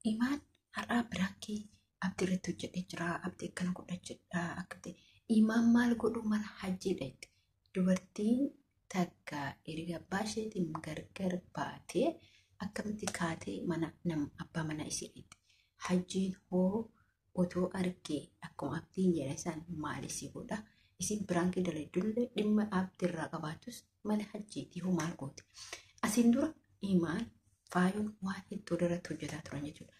Imaan har'aa biraankii Abdii irratti hojjedhee jira. Abdii akkana godha jedha. Akka ta'e Imaan maal godhu mana hajjiidha itti. Dubartiin takka erga abbaa isheetiin gargar baatee akkamitti kaatee mana nama abbaa mana isii itti. Hajjiin hoo otoo argee akkuma Abdiin jedhe san maal isii godha? Isin biraankii dalaydullee dhimma Abdii irraa qabaatus mana hajjiitii hoo maal gooti? Asiin dura Imaan faayoon waan hedduu irratti hojjetaa turan jechuudha.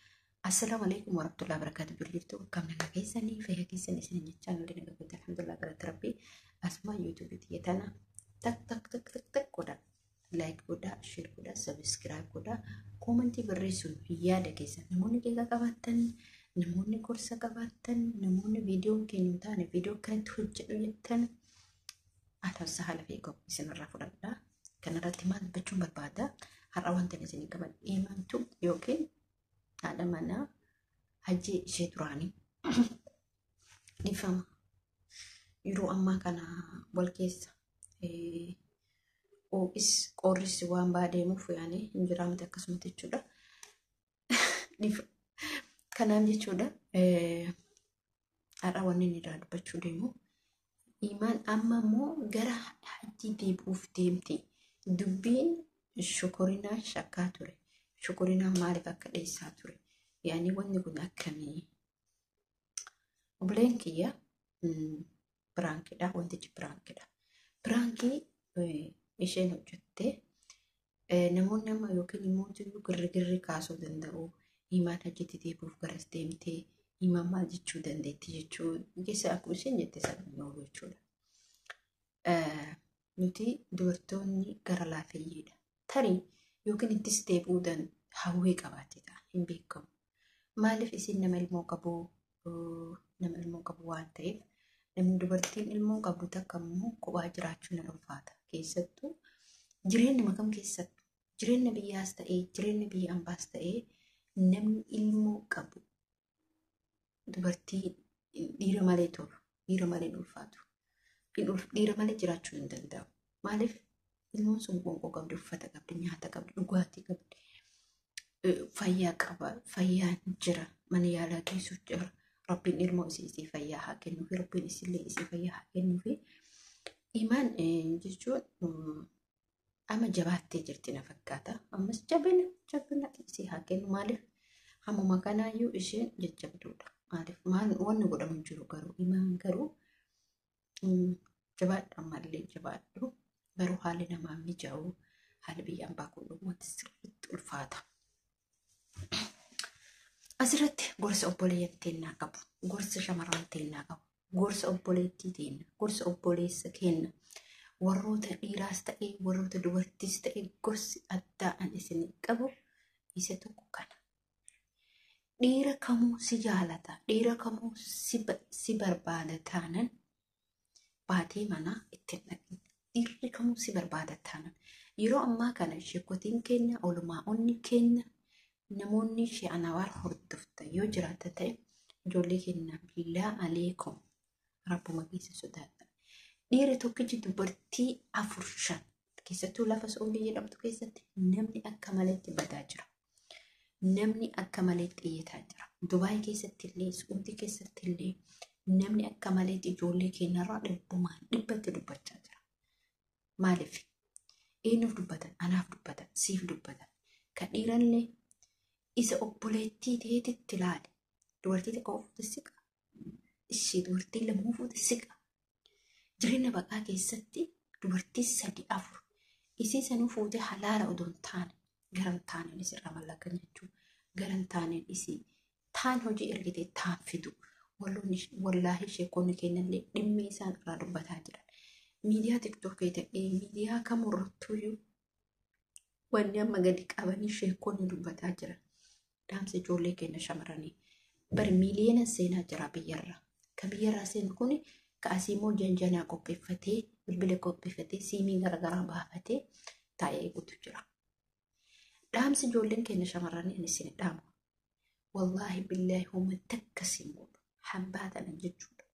Assalaamu alaikum warahmatullahi wabarakatuh. Jirtu jirtu akkam nagaa keessanii fayyaa keessanii isin jechaa nuti nagaa guutuu alhamdulillah galata rabbii. Asuma YouTube tiyya tana tak tak tak tak tak godha. Like godha, share godha, subscribe godha. Koomentii barreessuun yaada keessan namoonni qeeqa qabaattan, namoonni gorsa qabaattan, namoonni viidiyoon keenya hin taane viidiyoo akkanatti hojjedhu jettan atamsa haala fi isinirraa fudhadha. Kanarratti maal dubbachuun barbaada? Har'a wanta isin qaban imantu yookiin haadha manaa hajji ishee duraanii dhiifama. Yeroo ammaa kana wal keessa ho'is qorris waan baa deemuuf yaani hin jiraamte akkasumatti jechuudha. Kanaaf jechuudha har'a wanni inni irraa dubbachuu deemu Imaan amma immoo gara hajjii deebi'uuf deemti. Dubbiin shokorinaa shakkaa ture. Shokorinaa maaliif akka dheessaa ture? Yaani wanni kun akkamii? Obboleen kiyya piraankidha. Wantichi piraankidha. Piraankii isheen hojjette namoonni amma yookiin immoo girrigirri kaasuu danda'u. Imaan hajjitti deebi'uuf garas deemtee Imaan maal jechuu dandeetti jechuu keessa akkuma isheen jette sana hin oolu jechuudha. Nuti dubartoonni gara laafeyyiidha. Tarii yookiin ittis deebi'uu hawwii qabaatte ta'a hin beekamu. Maaliif isin nama ilmoo qabu nama ilmoo qabu waan ta'eef namni dubartiin ilmoo qabdu takka immoo kophaa jiraachuun nan ulfaata. Keessattuu jireenya makam keessattuu jireenya biyyaas ta'ee jireenya biyya ambaas ta'ee namni ilmoo qabu dubartii dhiira malee tolu, dhiira malee hin ulfaatu. Dhiira malee jiraachuu hin danda'u. Maaliif ilmoon sun qoonqoo qabdi, uffata qabdi, nyaata qabdi, dhugaatii qabdi, fayyaa qaba, fayyaan jira, mana yaalaa geessuuf jira. Rabbiin ilmoo isii isii fayyaa haa kennuufi, Rabbiin isillee isii fayyaa haa kennuufi. Imaan jechuun amma jabaattee jirti na fakkaata. Ammas jabina jabina isii haa kennu. Maaliif hammuma kanaayyuu isheen jajjabduudha. Maaliif maal wanni godhamu hin jiru garuu imaan garuu jabaadhu ammallee jabaadhu. Garuu haalli namaa mijaa'u haalli biyya ambaa kun dhugumatti sirriitti ulfaata. Asirratti gorsa obboleeyyan teennaa qabu, gorsa shamarran teennaa qabu, gorsa obboleettii teenna, gorsa obboleessa keenna, warroota dhiiraas ta'ee warroota dubartiis ta'ee gorsi addaa an isin qabu isa tokko kana. Dhiira kamuu si jaalata, dhiira kamuu si barbaada taanan baatee manaa itti hin dhaqin. Dhiirri kamuu si barbaada taanan. Yeroo ammaa kana sheekotiin keenya, olumaa'onni keenya, namoonni ishee anawaar hordofta yoo jiraata ta'e ijoollee keenya billaa aleekum rabbuma keessa sodaadha. Dhiirri tokkichi dubartii 4 5 keessattuu lafa Su'uudii jedhamtu keessatti namni akka maleetti badaa jira. Namni akka maleetti iyyataa jira. Dubaay keessatti illee Su'uudii keessatti illee namni akka maleetti ijoollee keenyarraa dhibbumaan dhibbatti dubbachaa jira. Maaliif? Eenyuuf dubbatan? Anaaf dubbatan, siif dubbatan. Kan dhiirallee isa obboleettii teetitti ilaali. Dubartii tokko fuute siqa. Ishee dubartii lama fuute siqa. Jireenya baqaa keessatti dubartii 3 4 isii sanuu fuutee halaala odoo hin taane gara hin taaneen isirraa mallaqa nyaachuu gara hin taaneen isii taan hojii ergitee taan fidu wallaahi sheekonni keenyallee dhimmi isaan irraa dubbataa jiran. Miidiyaa tiktookii ta'ee miidiyaa kamurrattuyyuu wanni amma gadi qabanii sheekonni dubbataa jiran. Dhaamsa ijoollee keenya shamarranii. Bari miiliyoona seenaa jira biyyarraa. Ka biyyarraa seenu kun ka asii immoo janjanaa qopheeffatee bilbila qopheeffatee siimii garaagaraa baafatee taa'ee eegutu jira. Dhaamsi ijoolleen keenya shamarranii ani isin dhaamu. Wallaahi billaahi homa takka siin godhu. Hambaa tana jechuudha.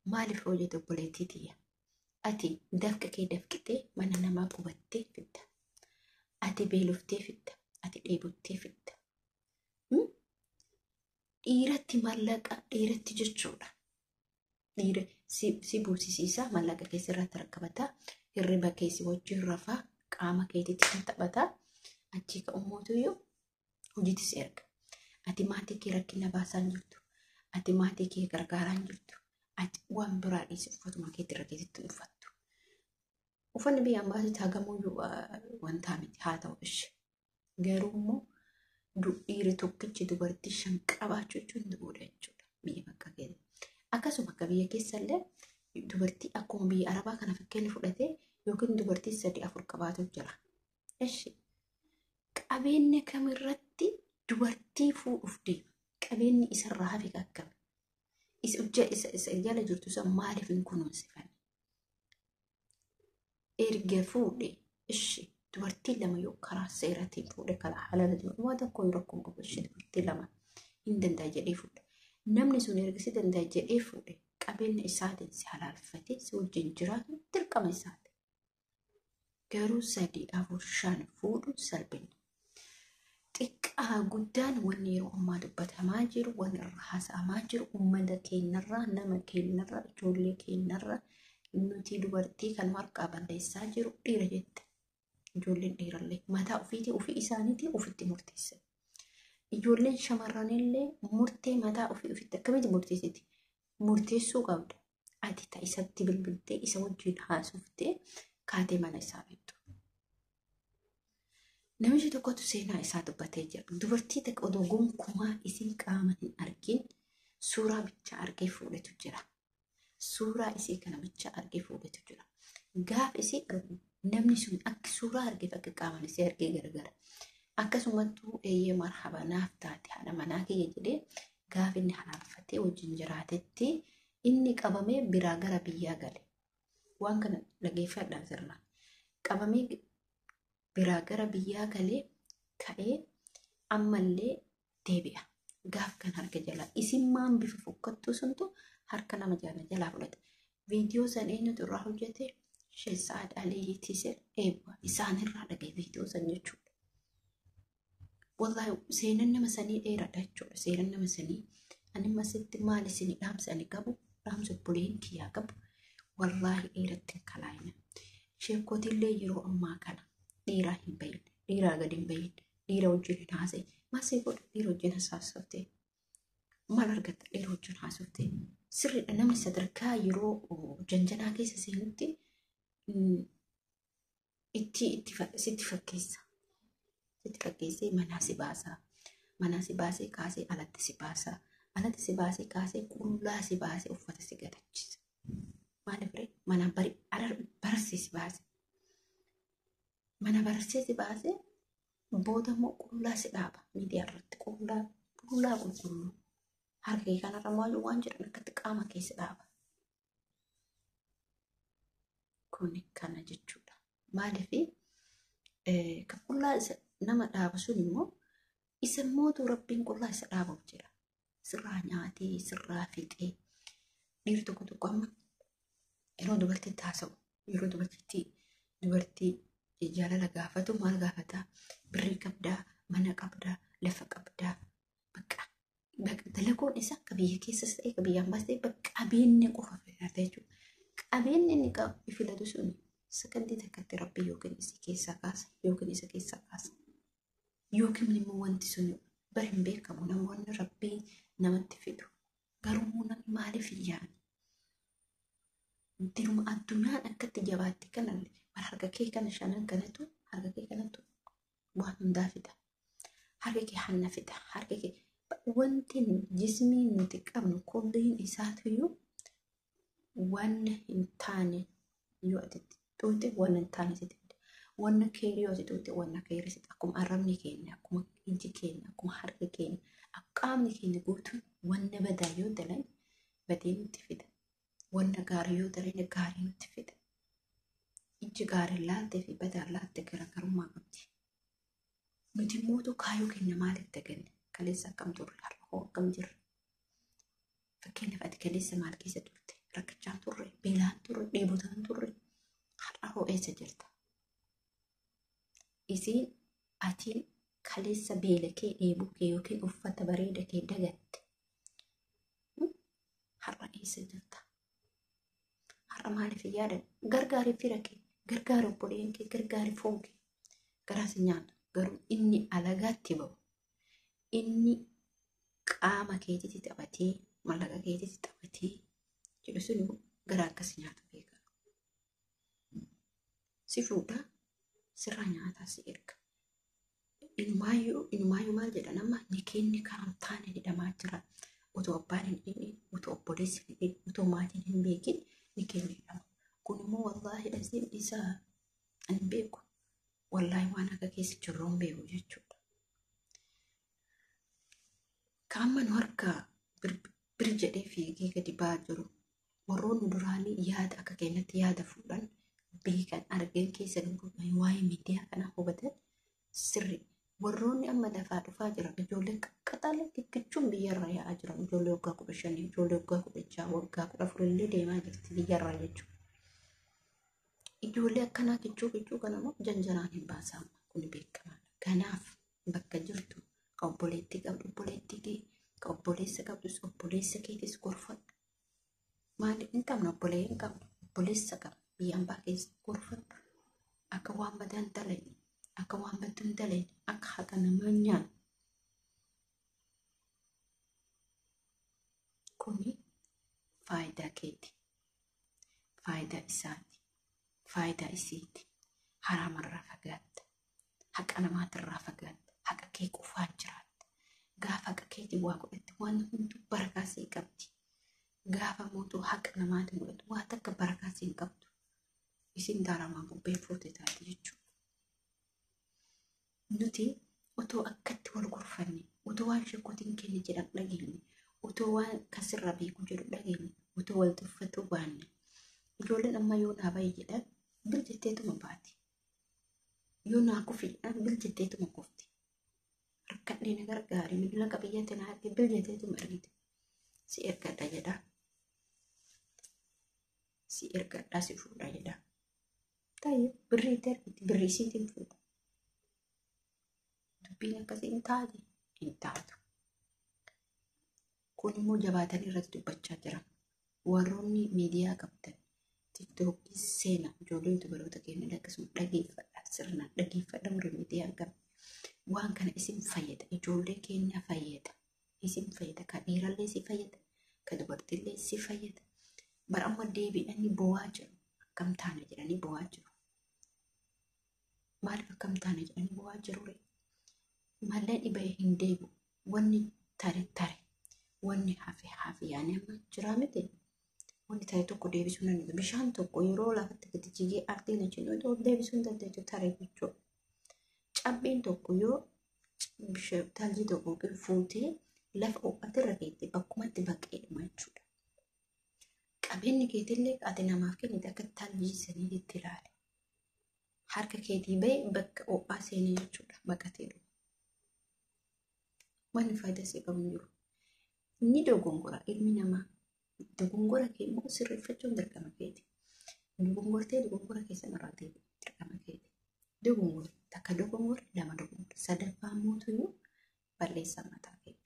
Maaliif hojjete obboleettii tiyya? Ati dafqa kee dafqitee mana namaa qubattee fidda. Ati beeloftee fidda. Ati dheebottee fidda. Dhiiratti mallaqa dhiiratti jechuudha. Dhiira si buusisiisa, mallaqa keessa irratti rakkabataa, hirriba keessi wajjin rafaa, qaama keetiitti kan taphataa, achii ka'ummootuyyuu hojiitti si erga. Ati maatii kee rakkina baasaa hin jirtu. Ati maatii kee gargaaraa hin jirtu. Ati waan biraa dhiisi uffatuma keetti irra keessatti uffattu. Uffanni biyya ambaasitti hagamuyyuu wantaa miti haa ta'u ishee. Garuu immoo dhiirri tokkichi dubartii 5 qabaachuu jechuun du'uudha jechuudha biyya bakka keessa. Akkasuma akka biyya keessallee dubartii akkuma biyya Arabaa kana fakkeenya fudhatee yookiin dubartii 3 4 qabaatu jira. Eshi qabeenya kamirratti dubartii fuudhuuf deema? Qabeenyi isarraa hafe akkami? Isa jala jirtu san maaliif hin kunuunsifanne? Erga fuudhe ishi dubartii 2 yoo karaa seeratiin fuudhe karaa halalatiin waan tokko hin rakkoon qabu ishi dubartii 2 hin danda'a jedhee fuudhe. Namni sun erga si danda'a jedhee fuudhe qabeenya isaatiin si halaalfatee si wajjin jiraatu dirqama isaati. Garuu 3 4 5 fuudhu salphina. Xiqqaa guddaan wanni yeroo ammaa dubbatamaa jiru, wanni irra haasa'amaa jiru, uummata keenyarraa, nama keenyarraa, ijoollee keenyarraa nuti dubartii kan harkaa balleessaa jiru dhiira jette. Ijoolleen dhiirallee mataa ofiitii ofii isaaniitii ofitti murteessan. Ijoolleen shamarranillee murtee mataa ofii ofitti akkamitti murteessiti? Murteessuu qabda. Ati ta isatti bilbiltee isa wajjin haasoftee kaatee mana isaa bittu. Namichi tokkotu seenaa isaa dubbatee jira. Dubartii takka odoo gonkumaa isin qaama hin argin suuraa bichaa argee fuudhetu jira. Suuraa isii kana bichaa argee fuudhetu jira. Gaaf isii argu namni sun akka suuraa argeef akka qaamaan isii argee gargara. Akkasumattuu eeyyee marhaba naaf taate haadha manaa kiyya jedhee gaaf inni halaalfatee wajjin jiraatetti inni qabamee biraa gara biyyaa gale. Waan kana dhageeffadhaa sirna. Qabamee biraa gara biyyaa galee ka'ee ammallee deebi'a. Gaaf kan harka jalaa isin maan bifa fokkattuu suntu harka nama jalaa fudhate. Viidiyoo san eenyutu irraa hojjete? Sheek Sa'aad Aliyyi Tiisel eebba isaanirraa dhagaye viidiyoo san jechuudha. Wallaahi seenan nama sanii dheeraadha jechuudha. Seenan nama sanii ani masitti maal isin dhaamsa ani qabu dhaamsa obboleen kiyyaa qabu wallaahi dheeratti hin kalaayina. Sheekotillee yeroo ammaa kana dhiiraa hin bahin, dhiiraa gadi hin bahin, dhiira wajjin hin haasa'in. Maasii godhu dhiira wajjin haasofte. Maal argatta dhiira wajjin haasofte? Sirriidha namni sadarkaa yeroo janjanaa keessa seenutti sitti fakkeessa. Sitti fakkeessee manaa si baasa. Manaa si baasee kaasee alatti si baasa. Alatti si baasee kaasee qullaa si baasee uffata si gataachisa. Maaliif ree? Mana barsee si baase. Mana barsee si baasee booda immoo qullaa si dhaaba. Miidiyaa irratti qullaa qulqulluu. Harka kee kanarra maal waan jedhan akkatti qaama kee si dhaaba. Kun kana jechuudha. Maaliif kan qullaa isa nama dhaabu sun immoo isa mootu rabbiin qullaa isa dhaabuuf jira. Sirraa nyaatee, sirraa fixee. Dhiirri tokko tokko amma yeroo dubartiitti haasa'u, yeroo dubartii jaalala gaafatu maal gaafataa? Birrii qabdaa, mana qabdaa, lafa qabdaa. Bakka dalagoon isaa akka biyya keessas ta'e akka biyya ambaas ta'e bakka qabeenya qofa filata jechuudha. Qabeenyi inni qabu filatu sun sakandii takkatti rabbi yookiin isa keessaa kaasa yookiin isa keessaa kaasa. Yookiin immoo wanti sun bari hin beekamu namoonni rabbii namatti fidu. Garuu namni maaliif hin yaadne? Diruma addunyaan akkatti jabaatti kana harka kee kana shanan kanatu harka kee kanatu waan hundaa fida. Harka kee hanna fida. Harka kee wanti jismii nuti qabnu kulliin isaatuyyuu waan hin taane yoo ati xuuxxe waan hin taane sitti fida. Wanna keerii yoo ati xuuxxe wanna keerii sitti akkuma arrabni keenya akkuma iji keenya akkuma harki keenya qaamni keenya guutuun wanna badaa yoo dalan badii nutti fida. Wanna gaarii yoo dalan gaarii nutti fida. Iji gaarii laaltee fi badaa laalte garaagarummaa qabdi. Nuti immoo kaayyoo keenya maaliif daganne? Kaleessa akkam turre? Har'a hoo akkam jirre? Fakkeenyaaf ati kaleessa maal keessa turte? Rakkachaa turre, beelaan turre, dheebotaan turre. Har'a hoo eessa jirta? Isiin atiin kaleessa beela kee dheebuu kee yookiin uffata bareeda kee dagatte. Har'a eessa jirta? Har'a maaliif hin yaadan? Gargaari fira kee, gargaari obboleeyyan kee, gargaari foon kee. Garaa si nyaatu. Garuu inni alagaatti ba'u, inni qaama keetitti taphatee, mallaqa keetitti taphatee jedhu sun garaa akkas nyaatu beeka. Si fuudha, sirraa nyaataa si erga. Inumaayyuu maal jedhan amma nikeenni karaa taane hidhamaa jira. Otoo abbaan hin hidhin, otoo obboleessi hin hidhin, otoo maatiin hin beekin nikeenni hidhama. Kun immoo wallaahi dhasiin isaa ani hin beeku. Wallaahi waan akka keessa jirru hin beeku jechuudha. Kaamma nu harkaa bir jedhee fiigee gadi ba'aa jiru. Warroonni duraanii yaada akka keenyatti yaada fuudhan beekan argan keessa gabbuu waa'ee miidiyaa kanaa hubatan sirri. Warroonni amma lafaa dhufaa jiran ijoolleen qaqqaxalee xixiqqoon biyyarra yaa'aa jiran ijoollee waggaa 15, ijoollee waggaa 16, waggaa 14 illee deemaa jirti biyyarra jechuudha. Ijoollee akkanaa kichuu kichuu kana immoo janjanaan hin baasamu kun beekamaadha. Kanaaf bakka jirtu ka obboleettii qabdu obboleettii kee, ka obboleessa qabdus obboleessa keetis gorfadhu. Maali hin qabne obbolee hin qabnu obboleessa qabna biyya ambaa keessa gorfadhu. Akka waan badaa hin dalagne, akka waan baddu hin dalagne, akka haqa namaa hin nyaanne. Kuni faayidaa keeti, faayidaa isaati, faayidaa isiiti. Haraamarraa fagaatta, haqa namaatirraa fagaatta, haqa kee qofaan jiraatta. Gaafa haqa keetiin waa godhatte waan hunduu barakaa sii qabdi. Gaafa mootuu haqa namaatiin godhattu waa takka barakaa sii hin qabdu. Isin daaramaa bubbeen fuute taati jechuudha. Nuti otoo akkatti wal gorfanne, otoo waan shakkotiin keenya jedhan dhageenye, otoo waan kasirra beeku jedhu dhageenye, otoo wal tuffatuu baanne. Ijoolleen amma yoo naa bahe jedhan bil jetteetuma baati. Yoo naa kufi jedhan bil jetteetuma kufti. Rakkadhee na gargaari, mallaqa biyyatti na arge bil jetteetuma ergite. Si ergadha jedha. Si ergadha si fuudha jedha. Tayyee birrii itti ergiti, birrii isiitiin fuudha. Dubbiin akkasii hin taate hin taatu. Kun immoo jabaatanii irratti dubbachaa jiran. Warroonni miidiyaa qabdan tiktookii seena ijoollee dubaroota keenya akkasuma dhageeffadha sirnaan dhageeffadha warri miidiyaa qabdan. Waan kana isin fayyada ijoollee keenya fayyada isin fayyada ka dhiirallee si fayyada ka dubartiillee si fayyada. Bara amma deebi'anii bo'aa jiru akkam taana jedhanii bo'aa jiru. Maaliif akkam taana jedhanii bo'aa jiru ree? Malleen dhibee hin deebi'u. Wanni tare tare. Wanni hafe hafe yaani amma jiraa miti. Wanni tare tokko deebisuu hin danda'u. Bishaan tokko yeroo lafatti gadi jigee artiin achiin otoo deebisuu hin dandeessu tare jechuudha. Cabbiin tokko yoo taljii tokko yookiin fuutee lafa ho'ate irra keetti bakkumatti baqee dhuma jechuudha. Qabeenyi keetillee ati namaaf kennite akka taljii saniitti ilaali. Harka keetii ba'e bakka ho'aa seenee jechuudha baqatee dhuma. Wanni faayidaa si qabu hin jiru. Inni dogongora ilmi namaa dogongora kee immoo sirreeffachuun dirqama keeti. Dogongortee dogongora kee sanarraa deebi'u dirqama keeti. Dogongori takka dogongori lama dogongori sadaffaa mootuyyuu balleessaa mataa keeti.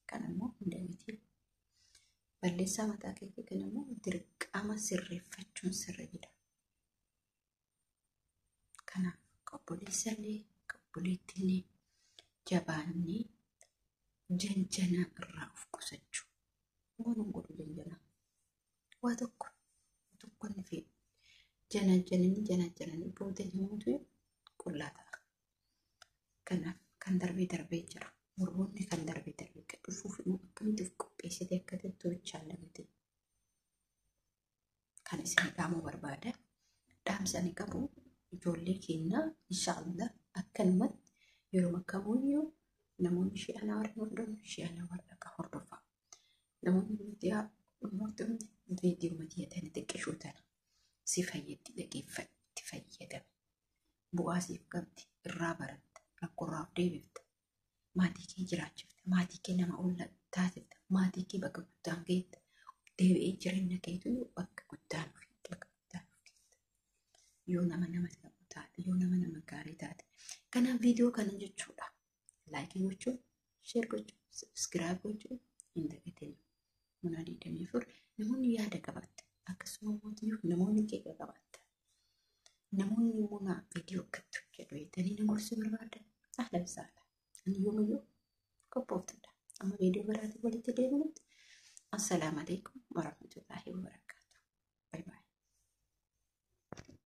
Kan immoo hin dagatiin. Balleessaa mataa keetii kan immoo dirqama sirreeffachuun sirra jira. Kanaaf obboleessallee obboleettillee jabaannee janjanaa irraa of qusachuu. Waan hin godhu janjanaa. Waa tokko tokko inni fedhu. Jana jananii booda himuutu qullaa ta'a. Kanaaf kan darbee darbee jira. Warroonni kan darbee darbee kan dhufuuf immoo akkamitti of qopheessite akka ta'e bichaan dagate. Kan isin dhaamuu barbaada. Dhaamsa ani qabu ijoollee keenya inshaallah akkanumatti yeroo kamuyyuu namoonni ishee anaa warra hordofnu ishee anaa warra akka hordofaa. Namoonni miidiyaa hordofne viidiyoo matii tana xiqqishuu tana si fayyaddi dhageeffadhu itti fayyadami. Bu'aa siif qabdi irraa baratta rakkoorraa of deebifta. Maatii kee jiraachifta maatii kee nama olla taasifta maatii kee bakka guddaan geetta deebi'ee jireenya keetu bakka guddaan of bakka guddaan of geetta. Yoo nama nama qabu taate yoo nama nama gaarii taate. Kanaaf viidiyoo kana jechuudha. Laayikii gochuun, sheer gochuun, sabskiraayib gochuun hin dagatinaa. Munaa 24 namoonni yaada qabaattan, akkasuma immoo namoonni qeeqa qabaattan, namoonni Munaa viidiyoo akkatti hojjedhu jettanii na gorsuu barbaadan, ahlan sahlan. Ani yoomiyyuu qophooftuudha. Amma viidiyoo biraatiin walitti deebinutti, assalaamu alaikum warahmatullahi.